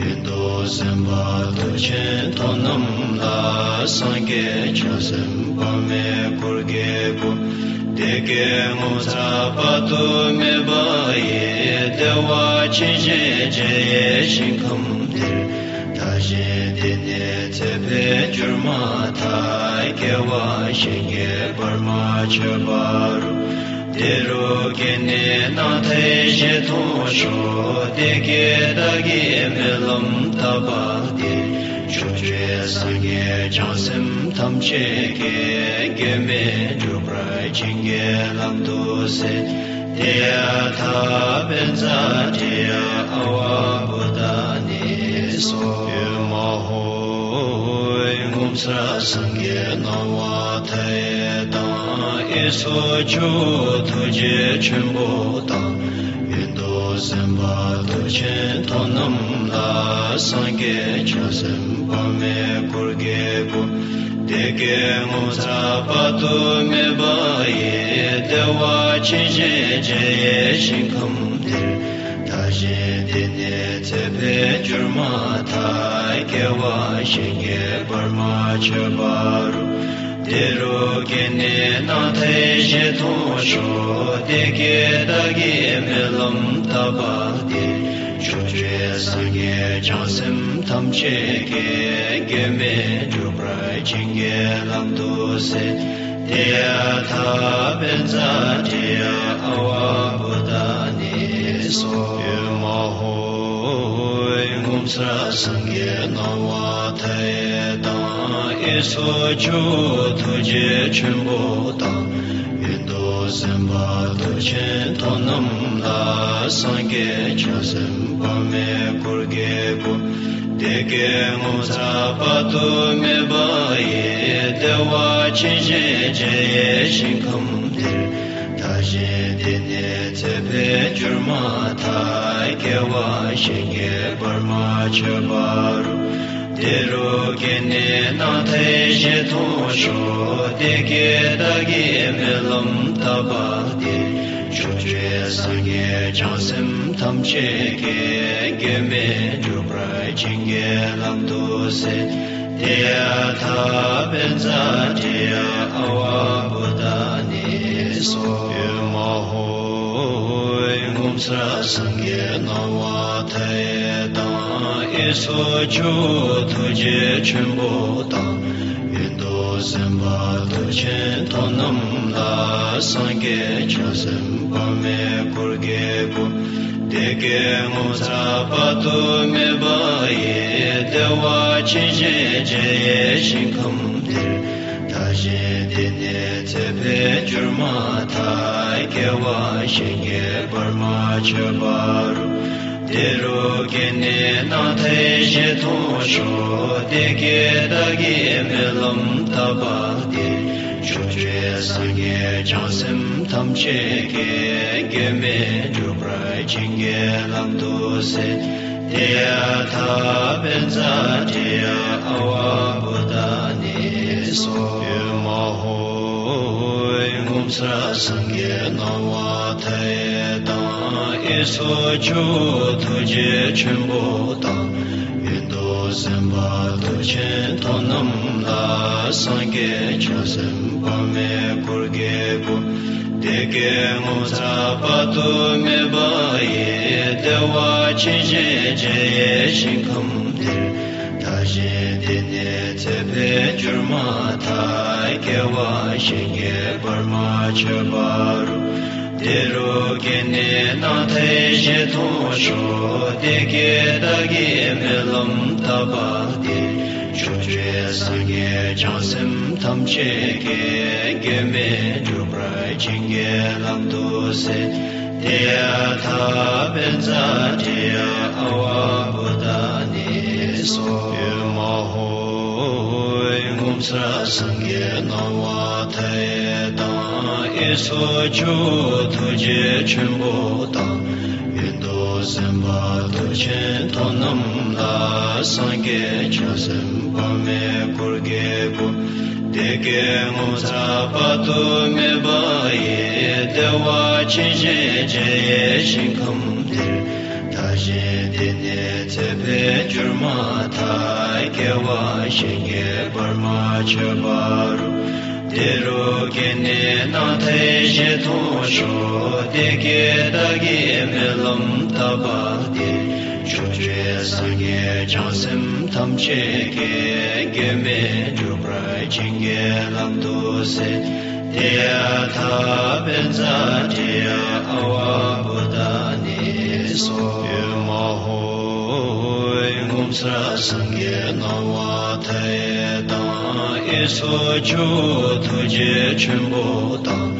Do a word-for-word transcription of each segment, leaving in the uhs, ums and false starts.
ཡོན་ཏན་སེམས་དཔའ་མཐུ་ཆེན་ཐོབ་རྣམས་ལ། སངས་རྒྱས་བྱང་སེམས་དཔག་མེད་འཁོར་གྱིས་བསྐོར། བདེ་དགེ་ངོ་མཚར་དཔག་ཏུ་མེད་པ་ཡི། བདེ་བ་ཅན་ཞེས་བྱ་བའི་ཞིང་ཁམས་དེར། བདག་གཞན་འདི་ནས་ཚེ་འཕོས་གྱུར་མ་ཐག་སྐྱེ་བ་གཞན་གྱིས་བར་མ་ཆོད་པ་རུ། དེ་རུ་སྐྱེས་ནས་སྣང་མཐའི་གཞི་མཐོང་ཤོག་བདེ་དགེ་བདག་གིས་སྨོན་ལམ་བཏབ་པ་དེ། ཕྱོགས་བཅུའི་སངས་རྒྱས་བྱང་སེམས་ཐམས་ཅད་ཀྱིས། གེགས་མེད་འགྲུབ་པར་བྱིན་གྱིས་བརླབ་ཏུ་གསོལ། ཏདྱ་ཐཱ། པཉྩ་དྲི་ཡ་ཨ་ཝ་བོ་དྷ་ནི་སྭཱ་ཧཱ། ཡོན་མ་ཧོ། ངོ་མཚར་སངས་རྒྱས་སྣང་བ་མཐའ་ཡས་དང་། གཡས་སུ་ཇོ་བོ་ཐུགས་རྗེ་ཆེན་པོ་དང་། ཡོན་ཏན་སེམས་དཔའ་མཐུ་ཆེན་ཐོབ་རྣམས་ལ། སངས་རྒྱས་བྱང་སེམས་དཔག་མེད་འཁོར་གྱིས་བསྐོར། བདེ་དགེ་ངོ་མཚར་དཔག་ཏུ་མེད་པ་ཡི། བདེ་བ་ཅན་ཞེས་བྱ་བའི་ཞིང་ཁམས་དེར། བདག་གཞན་འདི་ནས་ཚེ་འཕོས་གྱུར་མ་ཐག་སྐྱེ་བ་གཞན་གྱིས་བར་མ་ཆོད་པ་རུ། དེ་རུ་སྐྱེས་ནས་སྣང་མཐའི་གཞི་མཐོང་ཤོག་བདེ་དགེ་བདག་གིས་སྨོན་ལམ་བཏབ་པ་དེ། ཕྱོགས་བཅུའི་སངས་རྒྱས་བྱང་སེམས་ཐམས་ཅད་ཀྱིས། གེགས་མེད་འགྲུབ་པར་བྱིན་གྱིས་བརླབ་ཏུ་གསོལ། ཏདྱ་ཐཱ། པཉྩ་དྲི་ཡ་ཨ་ཝ་བོ་དྷ་ནི་སྭཱ་ཧཱ། ཡོན་མ་ཧོ། ངོ་མཚར་སངས་རྒྱས་སྣང་བ་མཐའ་ཡས་དང་། གཡས་སུ་ཇོ་བོ་ཐུགས་རྗེ་ཆེན་པོ་དང་། ཡོན་ཏན་སེམས་དཔའ་མཐུ་ཆེན་ཐོབ་རྣམས་ལ། སངས་རྒྱས་བྱང་སེམས་དཔག་མེད་འཁོར་གྱིས་བསྐོར། བདེ་དགེ་ངོ་མཚར་དཔག་ཏུ་མེད་པ་ཡི། བདེ་བ་ཅན་ཞེས་བྱ་བའི་ཞིང་ཁམས་དེར། བདག་གཞན་འདི་ནས་ཚེ་འཕོས་གྱུར་མ་ཐག་སྐྱེ་བ་གཞན་གྱིས་བར་མ་ཆོད་པ་རུ། དེ་རུ་སྐྱེས་ནས་སྣང་མཐའི་གཞི་མཐོང་ཤོག་བདེ་དགེ་བདག་གིས་སྨོན་ལམ་བཏབ་པ་དེ། ཕྱོགས་བཅུའི་སངས་རྒྱས་བྱང་སེམས་ཐམས་ཅད་ཀྱིས། གེགས་མེད་འགྲུབ་པར་བྱིན་གྱིས་བརླབ་ཏུ་གསོལ། ཏདྱ་ཐཱ། པཉྩ་དྲི་ཡ་ཨ་ཝ་བོ་དྷ་ནི་སྭཱ་ཧཱ། ཡོན་མ་ཧོ། ངོ་མཚར་སངས་རྒྱས་སྣང་བ་མཐའ་ཡས་དང་། གཡས་སུ་ཇོ་བོ་ཐུགས་རྗེ་ཆེན་པོ་དང་། ཡོན་ཏན་སེམས་དཔའ་མཐུ་ཆེན་ཐོབ་རྣམས་ལ། སངས་རྒྱས་བྱང་སེམས་དཔག་མེད་འཁོར་གྱིས་བསྐོར། བདེ་དགེ་ངོ་མཚར་དཔག་ཏུ་མེད་པ་ཡི། བདེ་བ་ཅན་ཞེས་བྱ་བའི་ཞིང་ཁམས་དེར། བདག་གཞན་འདི་ནས་ཚེ་འཕོས་གྱུར་མ་ཐག་སྐྱེ་བ་གཞན་གྱིས་བར་མ་ཆོད་པ་རུ། དེ་རུ་སྐྱེས་ནས་སྣང་མཐའི་གཞི་མཐོང་ཤོག་བདེ་དགེ་བདག་གིས་སྨོན་ལམ་བཏབ་པ་དེ། ཕྱོགས་བཅུའི་སངས་རྒྱས་བྱང་སེམས་ཐམས་ཅད་ཀྱིས། གེགས་མེད་འགྲུབ་པར་བྱིན་གྱིས་བརླབ་ཏུ་གསོལ། ཏདྱ་ཐཱ། པཉྩ་དྲི་ཡ་ཨ་ཝ་བོ་དྷ་ནི་སྭཱ་ཧཱ། ཡོན་མ་ཧོ། ངོ་མཚར་སངས་རྒྱས་སྣང་བ་མཐའ་ཡས་དང་། གཡས་སུ་ཇོ་བོ་ཐུགས་རྗེ་ཆེན་པོ་དང་། ཡོན་ཏན་སེམས་དཔའ་མཐུ་ཆེན་ཐོབ་རྣམས་ལ། སངས་རྒྱས་བྱང་སེམས་དཔག་མེད་འཁོར་གྱིས་བསྐོར། བདེ་དགེ་ངོ་མཚར་དཔག་ཏུ་མེད་པ་ཡི། བདེ་བ་ཅན་ཞེས་བྱ་བའི་ཞིང་ཁམས་དེར། བདག་གཞན་འདི་ནས་ཚེ་འཕོས་གྱུར་མ་ཐག་སྐྱེ་བ་གཞན་གྱིས་བར་མ་ཆོད་པ་རུ། དེ་རུ་སྐྱེས་ནས་སྣང་མཐའི་གཞི་མཐོང་ཤོག་བདེ་དགེ་བདག་གིས་སྨོན་ལམ་བཏབ་པ་དེ། ཕྱོགས་བཅུའི་སངས་རྒྱས་བྱང་སེམས་ཐམས་ཅད་ཀྱིས། གེགས་མེད་འགྲུབ་པར་བྱིན་གྱིས་བརླབ་ཏུ་གསོལ། ཏདྱ་ཐཱ། པཉྩ་དྲི་ཡ་ཨ་ཝ་བོ་དྷ་ནི་སྭཱ་ཧཱ། ཡོན་མ་ཧོ། ངོ་མཚར་སངས་རྒྱས་སྣང་བ་མཐའ་ཡས་དང་། གཡས་སུ་ཇོ་བོ་ཐུགས་རྗེ་ཆེན་པོ་དང་། ཡོན་ཏན་སེམས་དཔའ་མཐུ་ཆེན་ཐོབ་རྣམས་ལ། སངས་རྒྱས་བྱང་སེམས་དཔག་མེད་འཁོར་གྱིས་བསྐོར། བདེ་དགེ་ངོ་མཚར་དཔག་ཏུ་མེད་པ་ཡི། བདེ་བ་ཅན་ཞེས་བྱ་བའི་ཞིང་ཁམས་འདིར། བདག་གཞན་འདི་ནས་ཚེ་འཕོས་གྱུར་མ་ཐག་སྐྱེ་བ་གཞན་གྱིས་བར་མ་ཆོད་པ་རུ། དེ་རུ་སྐྱེས་ནས་སྣང་མཐའི་གཞི་མཐོང་ཤོག་བདེ་དགེ་བདག་གིས་སྨོན་ལམ་བཏབ་པ་འདི། ཕྱོགས་བཅུའི་སངས་རྒྱས་བྱང་སེམས་ཐམས་ཅད་ཀྱིས། གེགས་མེད་འགྲུབ་པར་བྱིན་གྱིས་བརླབ་ཏུ་གསོལ། ཏདྱ་ཐཱ། པཉྩ་དྲི་ཡ་ཨ་ཝ་བོ་དྷ་ནི་སྭཱ་ཧཱ། ཨེ་མ་ཧོ། ངོ་མཚར་སངས་རྒྱས་སྣང་བ་མཐའ་ཡས་དང་། གཡས་སུ་ཇོ་བོ་ཐུགས་རྗེ་ཆེན་པོ་དང་།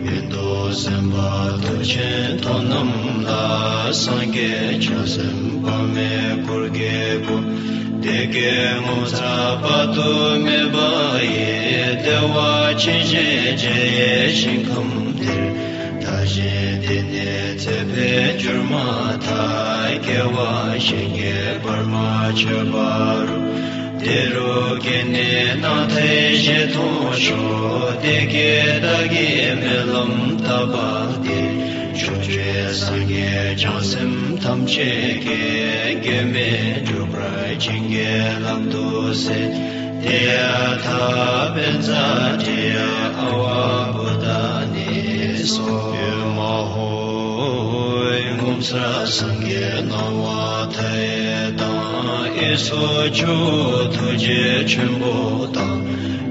གཡོན་དུ་སེམས་དཔའ་མཐུ་ཆེན་ཐོབ་རྣམས་ལ། སངས་རྒྱས་བྱང་སེམས་དཔག་མེད་འཁོར་གྱིས་བསྐོར། བདེ་དགེ་ངོ་མཚར་དཔག་ཏུ་མེད་པ་ཡི། བདེ་བ་ཅན་ཞེས་བྱ་བའི་ཞིང་ཁམས་འདིར། བདག་གཞན་འདི་ནས་ཚེ་འཕོས་གྱུར་མ་ཐག་སྐྱེ་བ་གཞན་གྱིས་བར་མ་ཆོད་པ་རུ། དེ་རུ་སྐྱེས་ནས་སྣང་མཐའི་གཞི་མཐོང་ཤོག་བདེ་དགེ་བདག་གིས་སྨོན་ལམ་བཏབ་པ་འདི། ཕྱོགས་བཅུའི་སངས་རྒྱས་བྱང་སེམས་ཐམས་ཅད་ཀྱིས། གེགས་མེད་འགྲུབ་པར་བྱིན་གྱིས་བརླབ་ཏུ་གསོལ། ཏདྱ་ཐཱ། པཉྩ་དྲི་ཡ་ཨ་ཝ་བོ་དྷ་ནི་སྭཱ་ཧཱ། ཨེ་མ་ཧོ། ངོ་མཚར་སངས་རྒྱས་སྣང་བ་མཐའ་ཡས་དང་། གཡས་སུ་ཇོ་བོ་ཐུགས་རྗེ་ཆེན་པོ་དང་།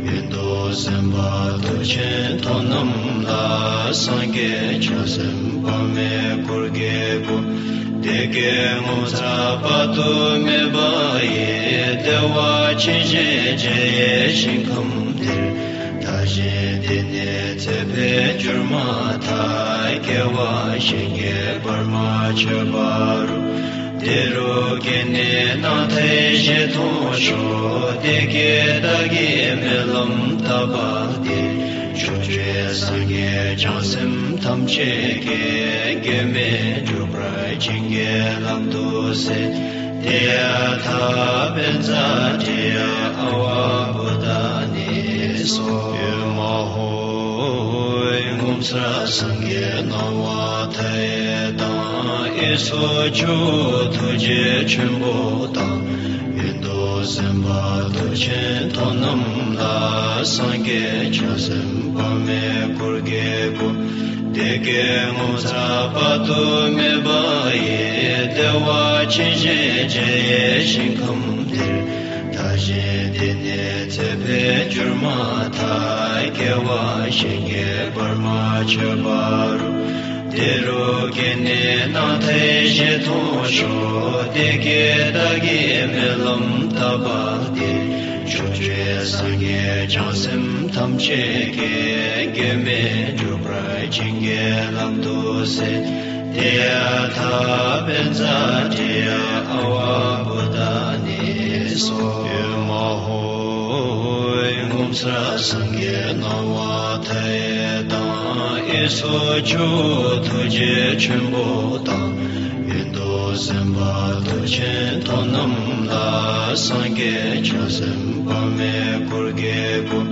གཡོན་དུ་སེམས་དཔའ་མཐུ་ཆེན་ཐོབ་རྣམས་ལ། སངས་རྒྱས་བྱང་སེམས་དཔག་མེད་འཁོར་གྱིས་བསྐོར། བདེ་དགེ་ངོ་མཚར་དཔག་ཏུ་མེད་པ་ཡི། བདེ་བ་ཅན་ཞེས་བྱ་བའི་ཞིང་ཁམས་འདིར། བདག་གཞན་འདི་ནས་ཚེ་འཕོས་གྱུར་མ་ཐག་སྐྱེ་བ་གཞན་གྱིས་བར་མ་ཆོད་པ་རུ། དེ་རུ་སྐྱེས་ནས་སྣང་མཐའི་གཞི་མཐོང་ཤོག་བདེ་དགེ་བདག་གིས་སྨོན་ལམ་བཏབ་པ་འདི། ཕྱོགས་བཅུའི་སངས་རྒྱས་བྱང་སེམས་ཐམས་ཅད་ཀྱིས། གེགས་མེད་འགྲུབ་པར་བྱིན་གྱིས་བརླབ་ཏུ་གསོལ། ཏདྱ་ཐཱ། པཉྩ་དྲི་ཡ་ཨ་ཝ་བོ་དྷ་ནི་སྭཱ་ཧཱ། ཨེ་མ་ཧོ། ངོ་མཚར་སངས་རྒྱས་སྣང་བ་མཐའ་ཡས་དང་། གཡས་སུ་ཇོ་བོ་ཐུགས་རྗེ་ཆེན་པོ་དང་། གཡོན་དུ་སེམས་དཔའ་མཐུ་ཆེན་ཐོབ་རྣམས་ལ། སངས་རྒྱས་བྱང་སེམས་དཔག་མེད་འཁོར་གྱིས་བསྐོར། བདེ་དགེ་ངོ་མཚར་དཔག་ཏུ་མེད་པ་ཡི། བདེ་བ་ཅན་ཞེས་བྱ་བའི་ཞིང་ཁམས་འདིར། བདག་གཞན་འདི་ནས་ཚེ་འཕོས་གྱུར་མ་ཐག་སྐྱེ་བ་གཞན་གྱིས་བར་མ་ཆོད་པ་རུ། དེ་རུ་སྐྱེས་ནས་སྣང་མཐའི་གཞི་མཐོང་ཤོག་བདེ་དགེ་བདག་གིས་སྨོན་ལམ་བཏབ་པ་འདི། ཕྱོགས་བཅུའི་སངས་རྒྱས་བྱང་སེམས་ཐམས་ཅད་ཀྱིས། གེགས་མེད་འགྲུབ་པར་བྱིན་གྱིས་བརླབ་ཏུ་གསོལ། ཏདྱ་ཐཱ། པཉྩ་དྲི་ཡ་ཨ་ཝ་བོ་དྷ་ནི་སྭཱ་ཧཱ། ཨེ་མ་ཧོ། ངོ་མཚར་སངས་རྒྱས་སྣང་བ་མཐའ་ཡས་དང་། གཡས་སུ་ཇོ་བོ་ཐུགས་རྗེ་ཆེན་པོ་དང་། གཡོན་དུ་སེམས་དཔའ་མཐུ་ཆེན་ཐོབ་རྣམས་ལ། སངས་རྒྱས་བྱང་སེམས་དཔག་མེད་འཁོར་གྱིས་བསྐོར།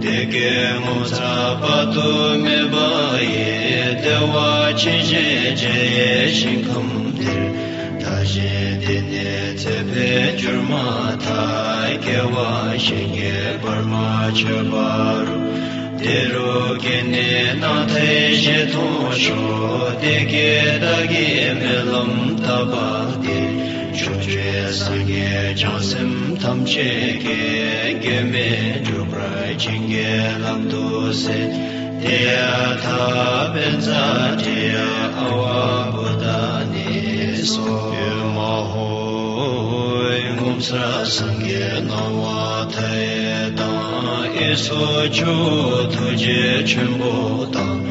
བདེ་དགེ་ངོ་མཚར་དཔག་ཏུ་མེད་པ་ཡི། བདེ་བ་ཅན་ཞེས་བྱ་བའི་ཞིང་ཁམས་འདིར། བདག་གཞན་འདི་ནས་ཚེ་འཕོས་གྱུར་མ་ཐག་སྐྱེ་བ་གཞན་གྱིས་བར་མ་ཆོད་པ་རུ། དེ་རུ་སྐྱེས་ནས་སྣང་མཐའི་གཞི་མཐོང་ཤོག་བདེ་དགེ་བདག་གིས་སྨོན་ལམ་བཏབ་པ་འདི། ཕྱོགས་བཅུའི་སངས་རྒྱས་བྱང་སེམས་ཐམས་ཅད་ཀྱིས། གེགས་མེད་འགྲུབ་པར་བྱིན་གྱིས་བརླབ་ཏུ་གསོལ། ཏདྱ་ཐཱ། པཉྩ་དྲི་ཡ་ཨ་ཝ་བོ་དྷ་ནི་སྭཱ་ཧཱ། ཨེ་མ་ཧོ། ངོ་མཚར་སངས་རྒྱས་སྣང་བ་མཐའ་ཡས་དང་། གཡས་སུ་ཇོ་བོ་ཐུགས་རྗེ་ཆེན་པོ་དང་།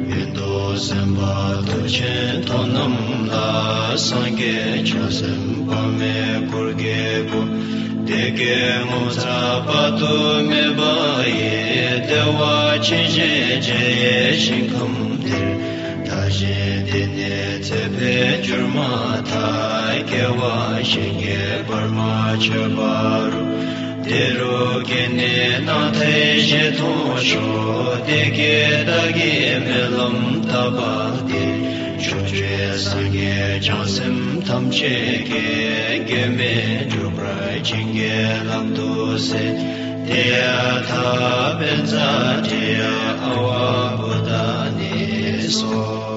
གཡོན་དུ་སེམས་དཔའ་མཐུ་ཆེན་ཐོབ་རྣམས་ལ། སངས་རྒྱས་བྱང་སེམས་དཔག་མེད་འཁོར་གྱིས་བསྐོར། བདེ་དགེ་ངོ་མཚར་དཔག་ཏུ་མེད་པ་ཡི། བདེ་བ་ཅན་ཞེས་བྱ་བའི་ཞིང་ཁམས་འདིར། བདག་གཞན་འདི་ནས་ཚེ་འཕོས་གྱུར་མ་ཐག་སྐྱེ་བ་གཞན་གྱིས་བར་མ་ཆོད་པ་རུ། དེ་རུ་སྐྱེས་ནས་སྣང་མཐའི་ཞལ་མཐོང་ཤོག་དེ་སྐད་བདག་གིས་སྨོན་ལམ་བཏབ་པ་དེ། ཕྱོགས་བཅུའི་སངས་རྒྱས་བྱང་སེམས་ཐམས་ཅད་ཀྱིས། མགོན་མེད་འབྲུག་པར་བྱིན་གྱིས་བརླབ་ཏུ་གསོལ། དེ་ཡང་ད་བཛྲ་དྲི་ཡ་ཨ་ཝ་བྷུ་ཏ་ནི་སོགས།